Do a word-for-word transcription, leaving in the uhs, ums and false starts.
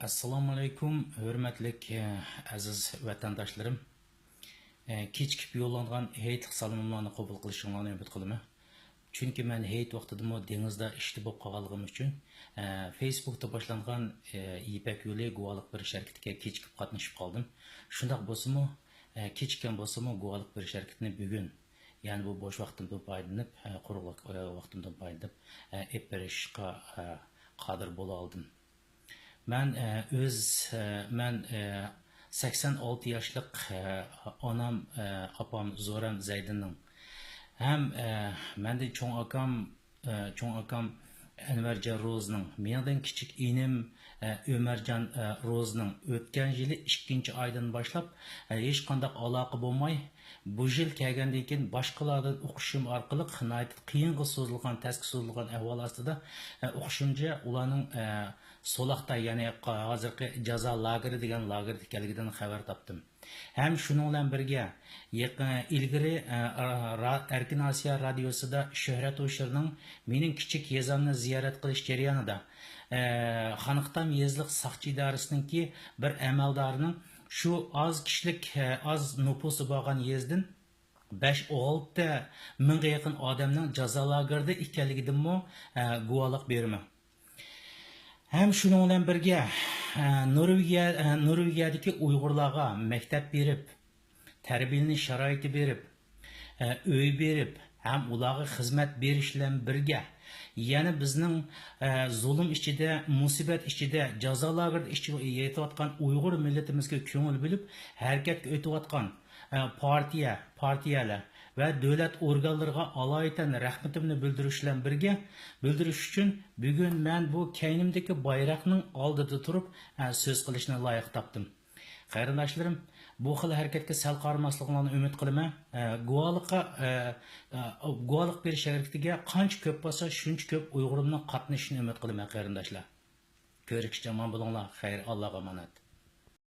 ئەسسالامۇئەلەيكۇم، ھۆرمەتلىك، ئە، ئەزىز ۋەتەنداشلىرىم. ئە، كېچىكىپ يوللانغان ھېيتلىق سالىمىملارنى قوبۇل قىلىشىڭلارنى ئۈمىد قىلىمەن. چۈنكى مەن ھېيت ۋاقتىدىمۇ دېڭىزدا ئىشتا بولۇپ قالغانلىقىم ئۈچۈن، ئە، فېيسبۇكتا باشلانغان، ئە، يىپەك يولى گۇۋاھلىق بېرىش ھەرىكىتىگە كېچىكىپ قاتنىشىپ قالدىم. شۇنداق بولسىمۇ، ئە، كېچىككەن بولسىمۇ گۇۋاھلىق بېرىش ھەرىكىتىنى بۈگۈن، يەنى بۇ بوش ۋاقتىمدىن پايدىلىنىپ، ئە، قۇرۇقلۇق، ئە، ۋاقتىمدىن پايدىلىنىپ، ئە، ئېلىپ بېرىشقا، ئە، قادىر بولالىدىم. مەن، ئە، ئۆز، ئە، مەن، ئە، سەكسەن ئالتە ياشلىق، ئە، ئانام، ئە، ئاپام زورەم زەيدىننىڭ ھەم، ئە، مەندىن چوڭ ئاكام، ئە، چوڭ ئاكام ئەنۋەرجان روزىنىڭ، مېنىڭدىن كىچىك ئىنىم، ئە، ئۆمەرجان، ئە، روزىنىڭ ئۆتكەن يىلى ئىككىنچى ئايدىن باشلاپ، ئە، ھېچقانداق ئالاقە بولماي، بۇ يىل كەلگەندىن كېيىن باشقىلاردىن ئۇقۇشۇم ئارقىلىق ناھايىتى قىيىنغا سوزۇلغان، تەسكە سوزۇلغان ئەھۋال ئاستىدا، ئە، ئۇقۇشۇمچە ئۇلارنىڭ، ئە، سولاقتا، يەنى ھازىرقى جازا لاگېرى دېگەن لاگېردا ئىكەنلىكىدىن خەۋەر تاپتىم. ھەم شۇنىڭ بىلەن بىرگە، يېقىن، ئىلگىرى، ئە، را-، ئەركىن ئاسىيا رادىيوسىدا شۆھرەت ھوشۇرنىڭ مېنىڭ كىچىك يېزامنى زىيارەت قىلىش جەريانىدا، ئە، خانىقتام يېزىلىق ساقچى ئىدارىسىنىڭكى بىر ئەمەلدارىنىڭ شۇ ئاز كىشىلىك، ئە، ئاز نوپۇسى بولغان يېزىدىن بەش-ئالتە مىڭغا يېقىن ئادەمنىڭ جازا لاگېرىدا ئىكەنلىكىدىنمۇ، ئە، گۇۋاھلىق بېرىمەن. ھەم شۇنىڭ بىلەن بىرگە، ئە، نورۋېگىيە، ئە، نورۋېگىيەدىكى ئۇيغۇرلارغا مەكتەپ بېرىپ، تەربىيەلىنىش شارائىتى بېرىپ، ئە، ئۆي بېرىپ، ھەم ئۇلارغا خىزمەت بېرىش بىلەن بىرگە، يەنە بىزنىڭ، ئە، زۇلۇم ئىچىدە، مۇسىبەت ئىچىدە، جازا لاگېرىدا ئىچىدە يېتىۋاتقان ئۇيغۇر مىللىتىمىزگە كۆڭۈل بۆلۈپ، ھەرىكەتكە ئۆتۈۋاتقان، ئە، پارتىيە، پارتىيەلەر ۋە دۆلەت ئورگانلىرىغا ئالايىتەن رەھمىتىمنى بىلدۈرۈش بىلەن بىرگە، بىلدۈرۈش ئۈچۈن بۈگۈن مەن بۇ كەينىمدىكى بايراقنىڭ ئالدىدا تۇرۇپ، ئە، سۆز قىلىشنى لايىق تاپتىم. قېرىنداشلىرىم، بۇ خىل ھەرىكەتكە سەل قارىماسلىقىڭلارنى ئۈمىد قىلىمەن. ئە، گۇۋاھلىققا، ئە، ئە، گۇۋاھلىق بېرىش ھەرىكىتىگە قانچە كۆپ بولسا، شۇنچە كۆپ ئۇيغۇرۇمنىڭ قاتنىشىشىنى ئۈمىد قىلىمەن، قېرىنداشلار. كۆرۈشكىچە ئامان بولۇڭلار. خەير، ئاللاغا ئامانەت.